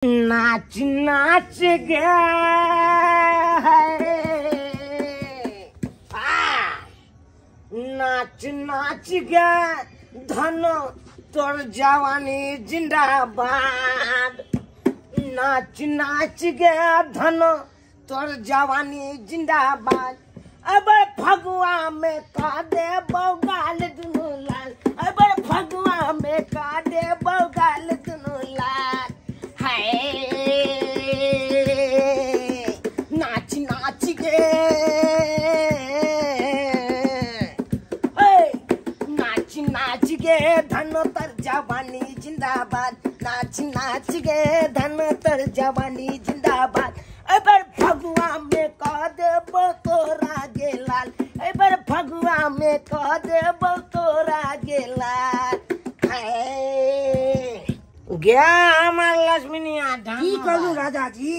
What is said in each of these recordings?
नाच नाच गया, नाच नाच गया धन तोर जवानी जिंदाबाद। नाच नाच गया धन तोर जवानी जिंदाबाद। अब फगुआ में का दे बगाल दुनू लाल, अब फगुआ में का दे बगाल दुनू लाल। हाय नाच नाच गे, नाच नाच गे धन तर जवानी जिंदाबाद। नाच नाच गे धन तर जवानी जिंदाबाद। अबर फगुआ में कह देबो तोरा गे लाल, अबर फगुआ में कह देबो तोरा गे लाल। गया हमार लक्ष्मीनिया की कहलू राजा जी?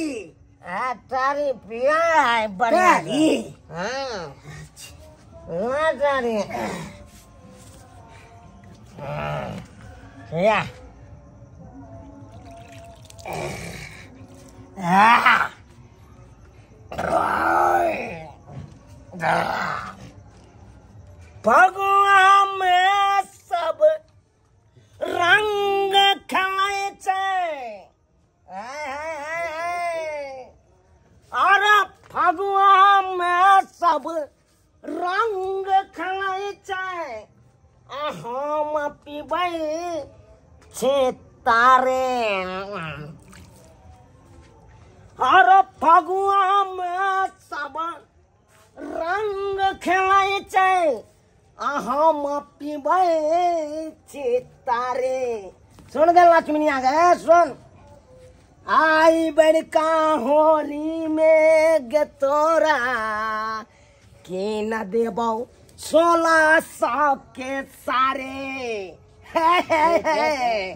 आ तारी पिया है बढ़िया। हां हां तारी या फगुआ में सब रंग खेलै छै, अरे फगुआ में सब रंग खेलै छै, हम पीबै छी तारे। अरे फगुआ में सब रंग खेलै छै, हम पीबै छी तारे। सुन गे लक्ष्मीनिया गे सुन, आई बड़का होली में गे तोरा के न देबौ 1600 के सारे। हे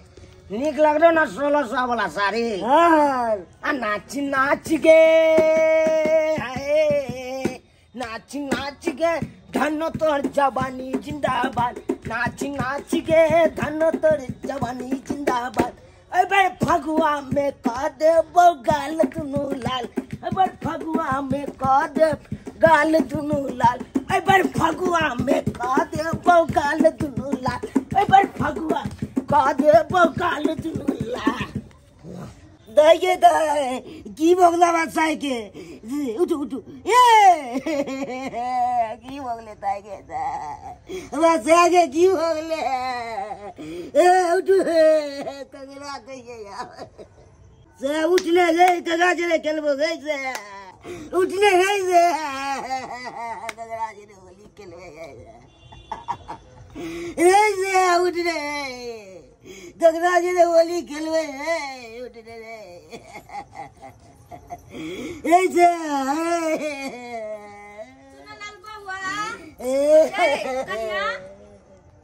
निक लगलो ना 1600 वाला साड़ी। आ नाच नाच गे, नाच नाच गे धन तोर जवानी जिंदाबाद। नाच नाच गे धन तोर जवानी जिंदाबाद। अबर फगुआ में कह देबो गाल दुनू लाल, अबर फगुआ में कह दे गाल दुनू लाल। अबर फगुआ में कह देबो गाल दुनू लाल, अबर फगुआ कह देबो गाल दुनू लाल। दाइये दाइ की भोगला बादशाह के? उठू उठू, ए की भोगले दाइ के बादशाह के की भोगले? ए उठू कगरा कहिए से उठले रे कगरा चले खेलबो गई से उठले गई से कगरा चले होली खेलबे गई से उठले कगरा चले होली खेलबे उठले रे ऐसे। सुनलाल बउआ, ए कन्या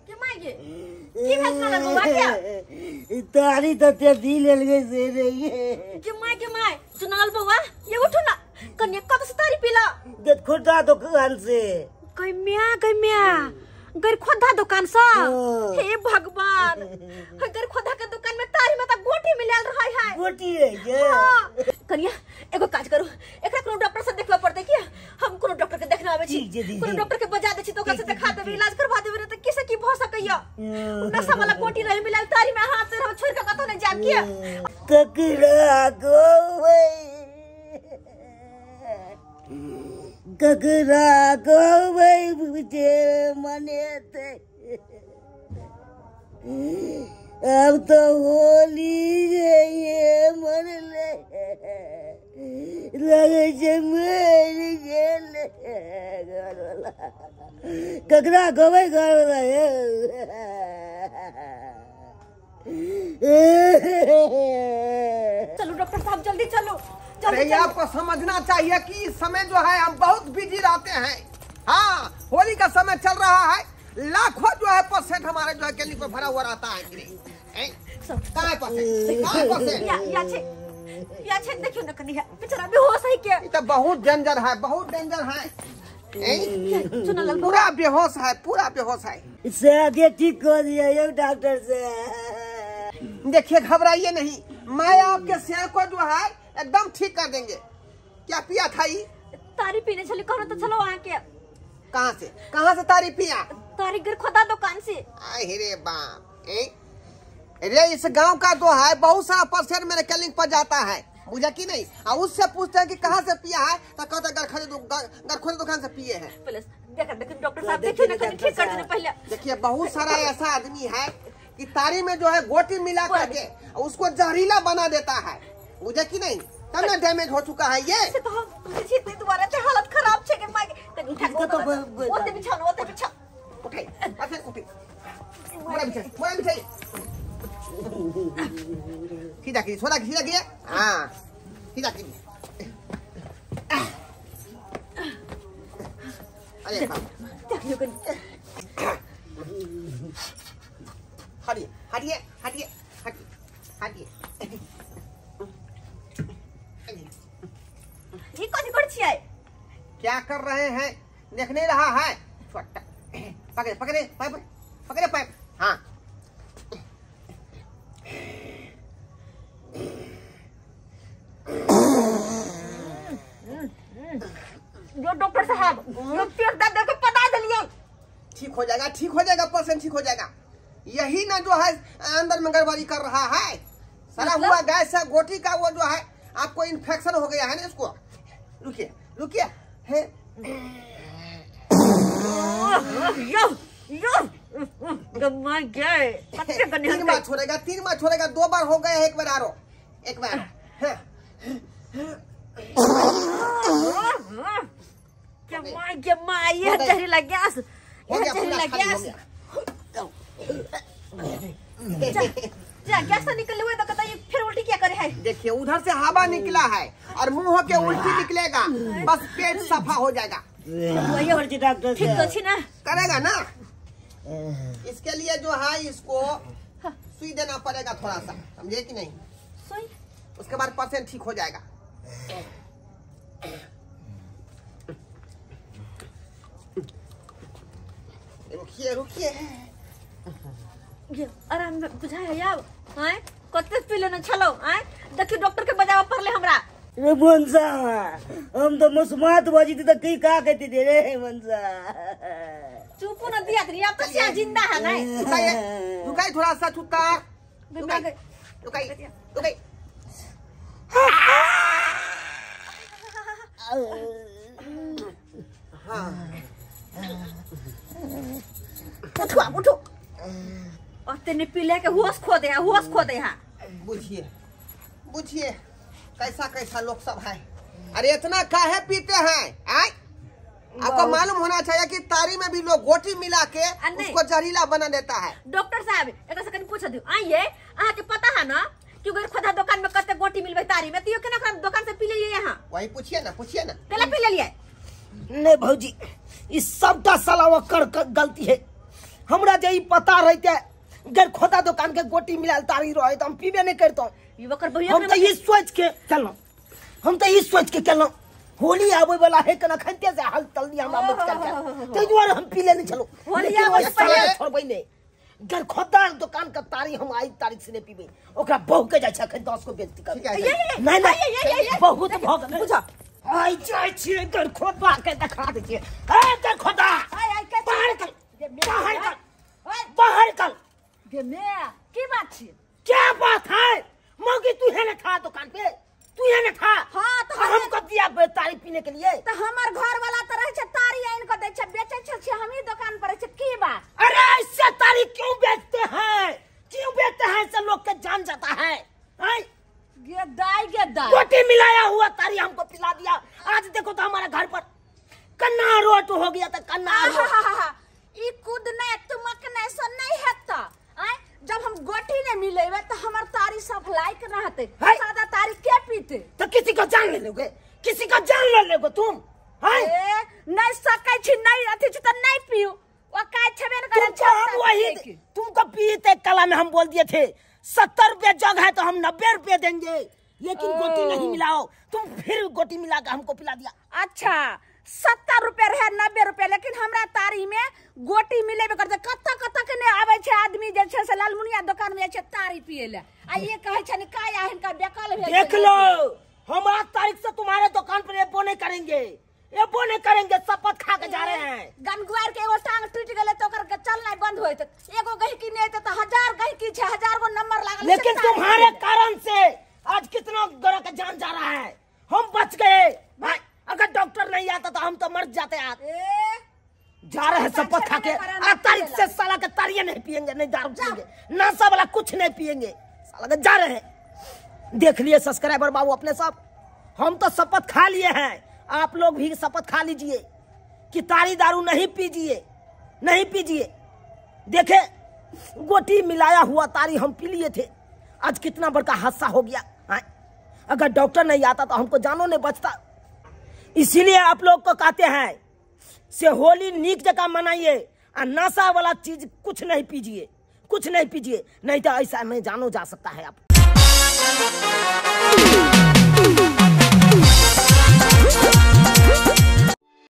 के माय गे की भेल सुनलाल बउआ के? तारी तो ते दी लेल गई से रे के my. Sunalal बउआ ये उठो ना, कन्या कब से तारी पीला? देख खोदा दुकान से। गैम्या गैम्या गर खोदा दुकान से? हे भगवान, गर खोदा के दुकान में तारी में त गोटी मिलल रहै है। गोटी है ये? हां। कन्या एगो काज करू, एकरा कोनो डॉक्टर से देखबे पड़तै की? हम कोनो डॉक्टर के देखना आबै छी, कोनो डॉक्टर के बजा दै छी त ओकरा से देखा देबै, इलाज करवा देबै, त की से की भ सकैया। नशा वाला गोटी रहे मिलल तारी में, हाथ से हम छोड़ के कतौ नै जाब की? ककरा गोबै ककरा गोबै बुझे मनेते, अब तो होली गई मरले लगे छै मर गेले घरवाला। ककरा गोबै घरवाला? चलो डॉक्टर साहब जल्दी चलो। अरे आपको समझना चाहिए कि इस समय जो है हम बहुत बिजी रहते हैं। हाँ होली का समय चल रहा है, लाखों जो है परसेंट हमारे जो है क्लिनिक में भरा हुआ रहता है कि नहीं? कहाँ परसेंट कहाँ परसेंट? या छे देखियो ना कनी है बेचारा बेहोश है क्या? ये तो बहुत डेंजर है, बहुत डेंजर है। पूरा बेहोश है, पूरा बेहोश है। इससे आगे ठीक कर दिया ये डॉक्टर से। देखिए घबराइए नहीं, मैं आपके सिर को जो है एकदम ठीक कर देंगे। क्या पिया था ये? तारी पीने चली कहो तो चलो वहाँ के। कहाँ से तारी पिया? तारी गिरखोदा दुकान से। अरे बाप रे, इस गांव का तो है बहुत सारा परसेंट मेरे क्लिनिक पर जाता है, बुझा कि नहीं? और उससे पूछते हैं कि कहाँ से पिया है तो कहते हैं गरखोदे दुकान से पिए हैं। देखो डॉक्टर साहब देखिए ना, ठीक कर देने पहले। देखिए बहुत सारा ऐसा आदमी है कि तारी में जो है गोटी मिला करके उसको जहरीला बना देता है, बुझा कि नहीं? तब ना डैमेज हो चुका है ये। तो दोबारा से हालत खराब छे के माय ओते बिछाओ, ओते बिछाओ। उठाई अच्छा उठाई, मोड़ा बिछाई, मोड़ा बिछाई, सीधा कीजिए, थोड़ा सीधा कीजिए, हाँ सीधा कीजिए। अरे बाप, हटिए हटिए हटिए हटिए हटिए। ये कौन कर छियै? क्या कर रहे हैं देख नहीं रहा है? छोटा पकड़े पकड़े पाइप, पकड़े पाइप, हाँ जो डॉक्टर साहब पेट दर्द के पता दिलिए। ठीक हो जाएगा, ठीक हो जाएगा, परसेंट ठीक हो जाएगा। यही ना जो है अंदर में गड़बड़ी कर रहा है, सड़ा हुआ गैस है गोटी का, वो जो है आपको इन्फेक्शन हो गया है ना इसको। रुकिए रुकिए, है यो यो गम्मा गए। 3 बार छोड़ेगा, 3 बार छोड़ेगा, 2 बार हो गया, एक बार आरो, एक बार। गम्मा ये जहरीला गैस, ये जहरीला गैस। जा गैस से निकले हुए तो कहता ये फिर उल्टी क्या करे है? देखिए उधर से हवा निकला है और मुंह होके उल्टी निकलेगा, बस पेट सफा हो जाएगा। ठीक तो छी ना? करेगा ना। इसके लिए जो है इसको सुई देना पड़ेगा थोड़ा सा, समझे कि नहीं? सुई, उसके बाद परसेंट ठीक हो जाएगा। रुकिए रुकिए, आराम में बुझाय यार। आय कते पी लेने छलो? आय देखियो डॉक्टर के बजावा पड़ले हमरा। रे मनसा, हम तो मसमात बजी त की का कहती दे रे मनसा। चुप न दिया रे, अब तो सिया जिंदा है नहीं। रुकाइए रुकाइए थोड़ा सा, चुपका रुकाइए रुकाइए रुकाइए। हां उठो उठो, और तेने पी ले के होश खो दे, होश खो दे। हां बुझिए बुझिए कैसा कैसा लोग सब है। अरे इतना काहे पीते हैं? आय आपको मालूम होना चाहिए कि तारी में भी लोग गोटी मिला के उसको जहरीला बना देता है। डॉक्टर साहब एक सेकंड पूछ दियो, आइए अहाँ के पता है ना कि खोदा दुकान में कते गोटी मिलबे तारी में, तो केना दुकान से पी लिए यहाँ? वही पूछिए ना, पूछिए ना केना पी लेलिए? नहीं भौजी, इस सबटा साला ओकर गलती है। हमरा जे ई पता रहते गरखोदा दुकान के गोटी मिलाल तारी रहे तो हम पीबे नहीं करतो। हम तो ई सोच के चलना, हम तो ई सोच के चलना होली आवे वाला है कना खनते से हाल तल दिया हमरा मत कर ते दुआरे हम पी लेने चलो। होली आवे से पहले छोड़बै नहीं, गरखोदा दुकान के तारी हम आई तारीख से नहीं पीबे। ओकरा बहु के जाय छै अखन 10 को बेइज्जती कर। नहीं नहीं बहुत भग बुझा आई जाय छी गरखोदा के देखा दे छी। ए गरखोदा बाहर निकल, बाहर निकल, बाहर निकल। गे मैं की बात छी? क्या बात है मौगी, तू है ना था दुकान पे, तू है ना था। हां तो हमको दिया तारी पीने के लिए। तो हमर घर वाला त रहे छै तारी आइन के दै छै, बेचै छै, हम ही दुकान पर छै। की बात? अरे ऐसे तारी क्यों बेचते हैं, क्यों बेचते हैं? सब लोग के जान जाता है। गे दाई गे दाई गोटी मिलाया हुआ तारी हमको पिला दिया। आज देखो तो हमारे घर पर कन्ना रोट हो गया था, कन्ना रोट। ई कूद नहीं तुमक नहीं सो नहीं हेता। आय जब हम गोटी नहीं मिलेबे तो हमर तारी सब लायक रहते, सादा तारी के पीते? तो किसी को जान ले लोगे, किसी को जान ले लोगे तुम? हाय नहीं सकै छी, नहीं अथि छी त नहीं पीऊ। ओ काय छबे न करे। हम वही तुमको पीते कला में हम बोल दिए थे 70 रुपए जग है तो हम 90 रुपए देंगे, लेकिन गोटी नहीं मिलाओ। तुम फिर गोटी मिला के हमको पिला दिया। अच्छा 70 रुपया रहे 90 रुपया, लेकिन हमरा तारी में गोटी मिलेबे करते। कत्ता कत्ता के नहीं आवे छै आदमी जे छै से लालमुनिया दुकान में जाय छै तारी पिए ले, आ ये कहै छै काय हिनका बेकल भेल। देख लो हम 8 तारीख से तुम्हारे दुकान पर एबो नहीं करेंगे, एबो नहीं करेंगे, शपथ खा के जा रहे हैं। गनगुआर के एगो टांग टूट गेलै त ओकर चलनाइ बंद होइत, एगो गहिकी नहीं त 1000 गहिकी छै, 1000 गो नंबर लागल। लेकिन तुम्हारे कारण से आज कितना गोरा का जान जा रहा है, हम बच गए भाई। अगर डॉक्टर नहीं आता तो हम तो मर जाते। आज जा रहे हैं शपथ खा के, 8 तारीख से साला के तारियां नहीं पियेंगे, नहीं दारू पियेंगे, नशा वाला कुछ नहीं पियेंगे, साला के जा रहे हैं। देख लिए सब्सक्राइबर बाबू अपने सब, हम तो शपथ खा लिए हैं, आप लोग भी शपथ खा लीजिए कि तारी दारू नहीं पीजिए, नहीं पीजिए। देखे गोटी मिलाया हुआ तारी हम पी लिए थे, आज कितना बड़का हादसा हो गया। अगर डॉक्टर नहीं आता तो हमको जानो नहीं बचता। इसीलिए आप लोग को कहते हैं से होली नीक जगह मनाइए और नशा वाला चीज कुछ नहीं पीजिए, कुछ नहीं पीजिए, नहीं तो ऐसा में जानो जा सकता है आप।